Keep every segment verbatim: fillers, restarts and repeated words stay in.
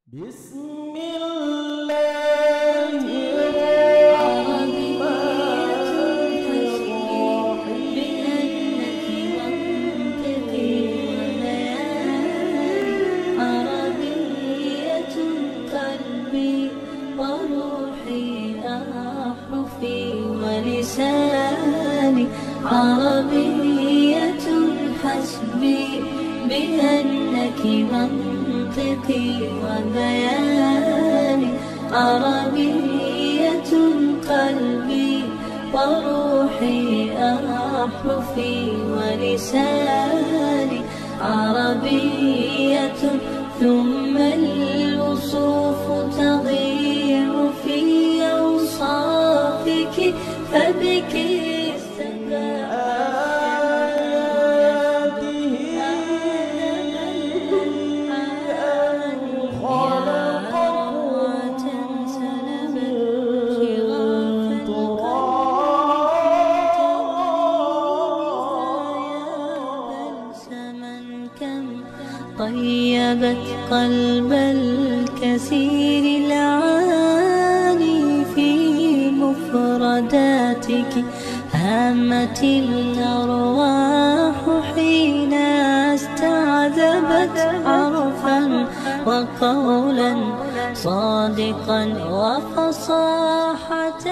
بسم الله الرحمن الرحيم. عربية قلبي وروحي، أحرفي ولساني. عربية حسبي بأنك منطقي وبياني. عربية قلبي وروحي، أحرفي ولساني. عربية ثم الوصوف تضيع في أوصافك، فبك استباح آياته أن خلقكم من تراب. بلسما كم طيبت قلب الكثير العاني في مفرداتك. هامت الأرواح حين استعذبت عرفا وقولا صادقا وفصاحة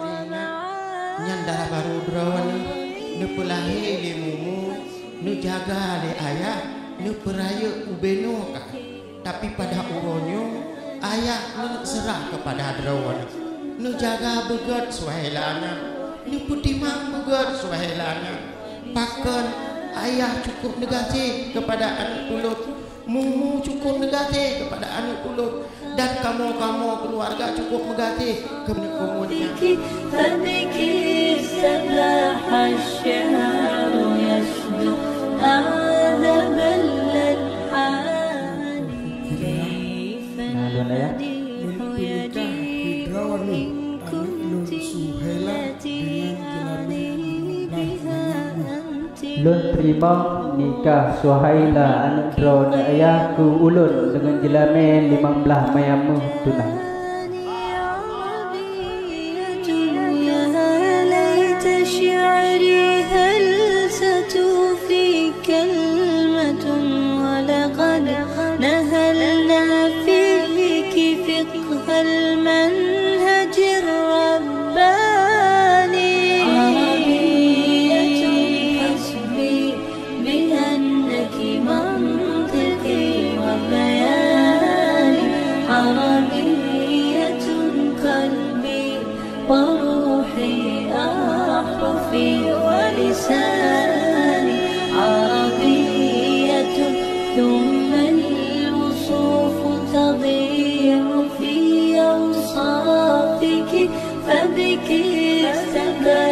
ومعاني. Nyan dara barô droeneuh neupeulahé lé mumu, neujaga lé ayah, neupeurayeuk ubé noe ka. Tapi pada uroe nyoe, ayah neuseurah keupada droeneuh. Neujaga beugét Suhaila nyan, neupeutimang beugét Suhaila nyan. Pakon ayah cukup neugaséh keupada aneuk ulôn, mumu cukup neugaséh keupada aneuk ulôn, dan kamoe-kamoe keuluwarga cukup meugaséh keu aneuk ulôn nyan. فبك استباح الشهر يشدو أعذب الألحان. كيف Nah, lôn ayah. Lôn peunikah keu droeneuh aneuk lôn Suhaila deungon jeulamé limong blaih manyam. Lôn teurimong nikah Suhaila aneuk droeneuh ayah keu ulôn deungon jeulamé limong blaih manyam meuh tunai. يا ليت شعري هل ستوفي كلمة، ولقد نهلنا فيك فقه المنهج الرباني. عربية حسبي بأنك منطقي وبياني. عربية قلبي وروحي، أحرفي ولساني. عربية ثم الوصوف تضيع في أوصافك، فبك استبان